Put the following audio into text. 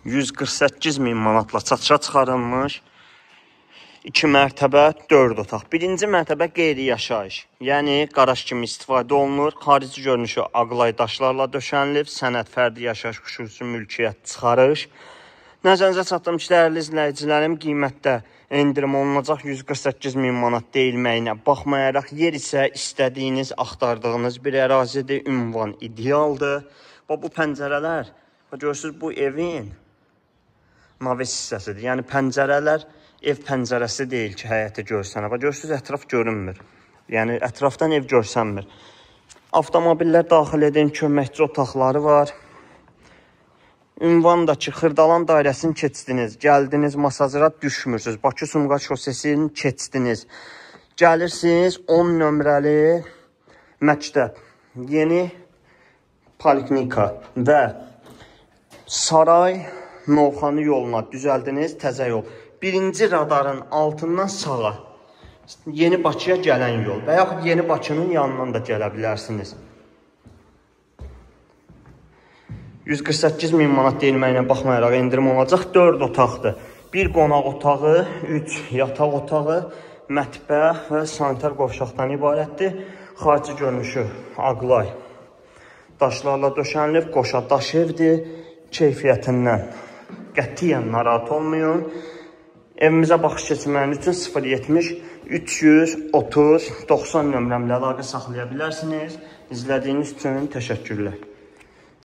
148 min manatla satışa çıxarılmış. 2 mərtəbə, 4 otaq. Birinci mərtəbə qeyri-yaşayış, yəni qaraj kimi istifadə olunur. Xarici görünüşü ağlay daşlarla döşənilib, sənəd fərdi yaşayış, xüsusi mülkiyyət çıxarış. Nəzərinizə çatdırım ki, dəyərli izləyicilərim, qiymətdə endirim olunacaq 148 min manat deyilməyinə baxmayaraq, yer isə istədiyiniz, axtardığınız bir ərazidir, ünvan idealdır. Bax, bu pəncərələr, bax, görürsünüz, bu evin naves hissəsidir. Yəni pəncərələr ev pəncərəsi deyil ki, həyəti görsənə. Bax, görürsünüz, ətraf görünmür. Yəni ətrafdan ev görsənmir. Avtomobillər daxil edin, köməkçi otaqları var. Ünvan da ki, Xırdalan dairəsini keçdiniz, gəldiniz, Masazıra düşmürsünüz. Bakı-Sumqayıt şosesini keçdiniz. Gəlirsiniz 10 nömrəli məktəb, yeni poliklinika və Saray Novxanı yoluna düzəldiniz, təzə yol. Birinci radarın altından sağa, Yeni Bakıya gələn yol və yaxud Yeni Bakının yanından da gələ bilərsiniz. 148 min manat deyilməyinə baxmayaraq endirim olacaq. 4 otaqdır. 1 qonaq otağı, 3 yataq otağı, mətbəx və sanitar qovşaqdan ibarətdir. Xarici görünüşü ağlay daşlarla döşənilib, qoşa daş evdir. Keyfiyyətindən qətiyyən narahat olmayın. Evimizə baxış keçirməyiniz üçün 070 330 90 nömrəmlə əlaqə saxlaya bilərsiniz. İzlədiyiniz üçün təşəkkürlər.